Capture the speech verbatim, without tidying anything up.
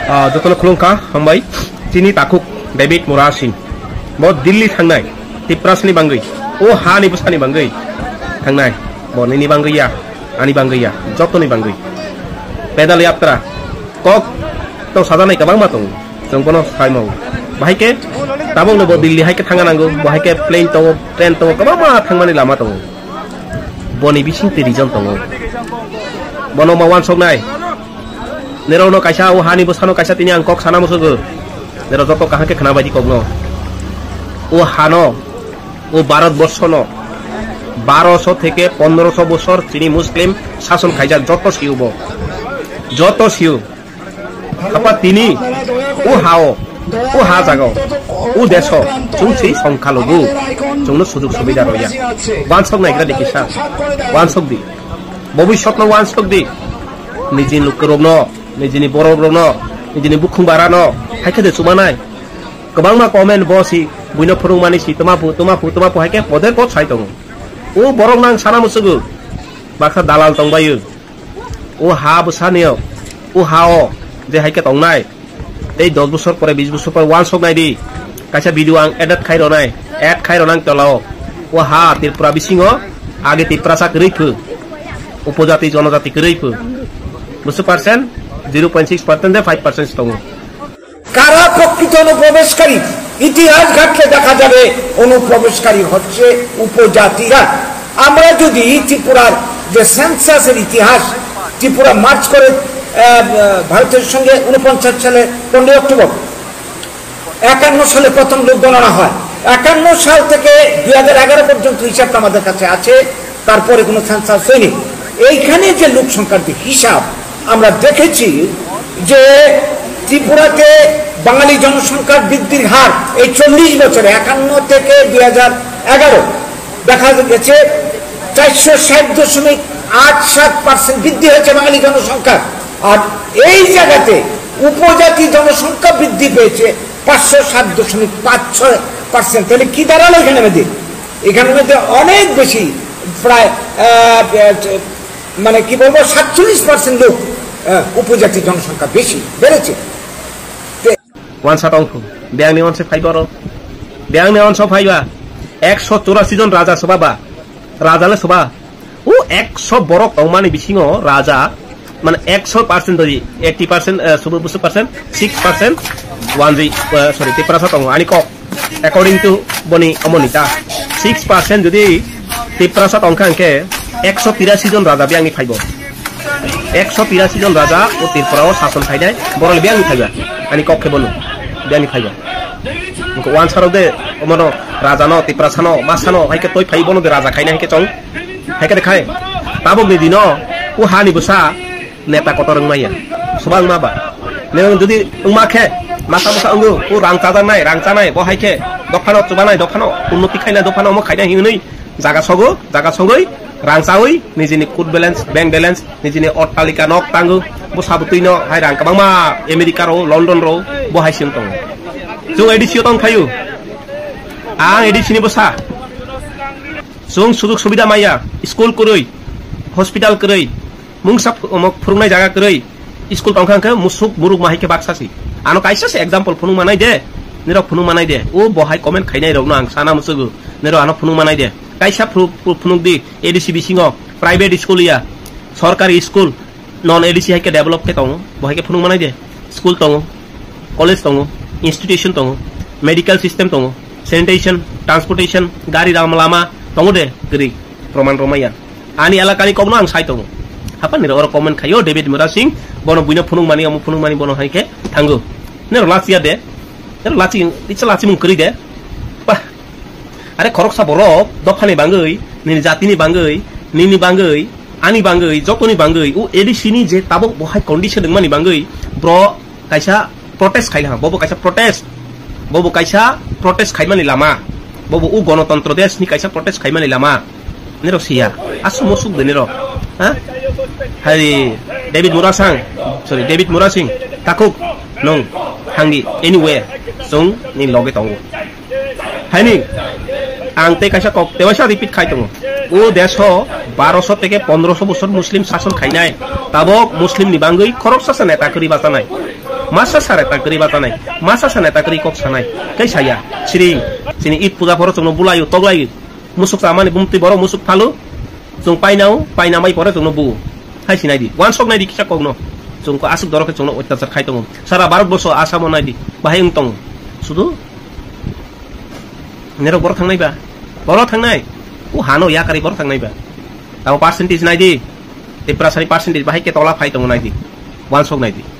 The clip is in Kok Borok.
Ah, jotono khulumkha, hambai. Chini takhuk David Murasing. Bo Delhi thangnai, Tiprasani bangwi. O hani bwsani bangwi thangnai. Bo nini bangwi ya, ani bangwi ya, jotoni bangwi. Pedal yatra. Kok to sajanai kwbangma tongo. Chwng bono saimao. Bahai khe tabukno bo Delhi hai khe thangna nango. Bo hai khe plane tongo, train tongo, kwbangma thangmani lama tongo. Boni bising twi region tongo. Bono ma wansoknai. Nerokno kaisa, o hani bwsano kaisa tini ang kok sana musugo. Nerok joto kaham khe khwna bai di kokno. O hano, o Bharat borshono baroso theke pondroso bosor chini Muslim sason khaijak, joto siyo bo. Joto siyo. Apa tini o hao, o ha jagao, o deso chwng se songkha logo. Chwngno sujug subida roya. Wansok naigra di kisa. Wansok di. Bobiswtno wansok di. Nijini lukurokno, nijini borokrokno, nijini bukhung barano hai khe de chumanai. Kwbangma comment bo si buino phwrwngmani si tuma phu, tuma phu, tuma phu hai khe poder pot sai tongo. O borok nang sana musugo. Baksa dalal tongbaio. O ha bwsani o, o ha o je hai khe tongnai. Tei dos bosor pore, bis bosor pore wansok nai di. Kaisa video ang edit khai ronai, add khai ronang tolao. O ha Tripura bisingo age Tiprasa kwrwi phu, upojati jonojati kwrwi phu. Bwswk percent? Zero point six percent de five percent tongo. কারা প্রকৃত অনুপ্রবেশকারী? ইতিহাস ঘাটলে দেখা যাবে অনুপ্রবেশকারী হচ্ছে উপজাতিরা। আমরা যদি ত্রিপুরার যে সেন্সাসের ইতিহাস, ত্রিপুরা মার্চ করে, আহ, ভারতের সঙ্গে ঊনপঞ্চাশ সালে পনেরোই অক্টোবর, একান্ন সালে প্রথম লোক গণনা হয়। একান্ন সাল থেকে দুই হাজার এগারো পর্যন্ত হিসাবটা আমাদের কাছে আছে, তারপরে কোনো সেন্সাস হয়নি। এইখানে যে লোক সংখ্যার যে হিসাব, আমরা দেখেছি যে ত্রিপুরাতে বাঙালি জনসংখ্যার বৃদ্ধির হার এই চল্লিশ বছরে, একান্ন থেকে দুই হাজার এগারো, দেখা গেছে চারশো ষাট দশমিক আট সাত পার্সেন্ট বৃদ্ধি হয়েছে বাঙালি জনসংখ্যা। আর এই জায়গাতে উপজাতি জনসংখ্যা বৃদ্ধি পেয়েছে পাঁচশো সাত দশমিক পাঁচ ছয় পার্সেন্ট। তাহলে কি দাঁড়ালো এখানে মধ্যে? এখানে মধ্যে অনেক বেশি, প্রায়, আহ, আহ, মানে কি বলবো, সাতচল্লিশ পার্সেন্ট লোক, আহ, উপজাতি জনসংখ্যা বেশি বেড়েছে। Wansa tongkhu, biyangni onse phaiba oro, biyangni onso phaiba, ekso churasi jon raja soba ba, raja le soba, o ekso borok tongmani bisingo raja, mane ekso percent dori, eighty percent, eh, subur busur percent, six percent, wanji, eh, sorry, Tiprasa tongo, ani kok, according to boni omoni ta, six percent jodi Tiprasa tongkha hwnkhe, ekso tirasi jon raja biyangni phaibo. Ekso tirasi jon raja o Tripura o sason khainai, borok biyangni phaiba. Ani kok khe bono, biyangni phaiba. Wngkha wansarok de, omono raja no, Tiprasa no, masa no, hai khe toi phai bono de raja khainai hai khe chong. Hai khe de khai. Tabok ni dino, o hani bwsa, neta kotor wngmaya. Soba wngma ba. Neng jodi wngma khe, masa bwsa wngo, o rang chajaknai, rang chanai, bo hai khe, dophano chubanai, dophano unnoti khainai, dophano omo khainai hinwi, jaga sogo, jaga sogwi, rang chawi, nijini court balance, bank balance, nijini ottalika nok tango, bo sabutwino hai rang kwbangma America ro, London ro, bo hai siyong tongo. Chwng A D C o tong phaio. Ang A D C ni bwsa. Chwng sujug subida maya, school kwrwi, hospital kwrwi, mungsa ph-, omo phwrwngnai jaga kwrwi, school tongkha hwnkhe musuk muruk ma hai khe baksa si. Ano kaisa se example phunuk manai de, nirok phunuk manai de. O bo hai comment khainai rokno ang sana musugo, nirok ano phunuk manai de. Kaisa phru-, phru-, phunuk di, A D C bisingo, private school ya, sorkari school, non A D C hai khe develop khe tongo, bo hai khe phunuk manai de. School tongo, college tongo, institution tongo, medical system tongo, sanitation, transportation, gari ram lama tongo de, kwrwi, proman romaya. Ani elakani kokno ang sai tongo. Hapan nirok oro comment khaio, David Murasing, bono buino phunukmani, omo phunukmani, bono hai khe thango. Nirok lachiya de, nirok lachi, itsa lachimung kwrwi de. Bah, are khoroksa borok dophani bangwi, nini jatini bangwi, nini bangwi, ani bangwi, jotoni bangwi, o A D C ni je tabok bo hai condition wngmani bangwi, bro kaisa protest khaina, bobo kaisa protest, bobo kaisa protest khaimani lama, bobo o gonotontro desh ni kaisa protest khaimani lama, nirok siya, asmo suk de nirok, ha? Hari David Murasang, sorry, David Murasing, takhuk, nung, hangi, anywhere, sung, ni loge tongo. Haini, ang tei kaisa kok tewaisa repeat khai tongo. O deso baroso teke pondroso bosor Muslim sason khainai. Tabok Muslim ni bangwi khoroksa se neta kwrwi bachanai. Masa sare takri batanai, masa sane takri kok sanai, kai saya, siri, sini it puja poro chungno bulayu, toglayu, musuk samani bumti boro musuk phalu, chung painau, paina mai pore chungno bu, hai sinai di, wansok nai di kisa kokno, chung ko asuk dorok chungno otyachar khai tongo, sara Bharat borso Asamo nai di, bahai wng tongo, sudu, nerok boro thangnai ba, boro thangnai, u hano yakari boro thangnai ba, tamo percentage nai di, Tiprasani percentage bahai ke tola phai tongo nai di, wansok nai di.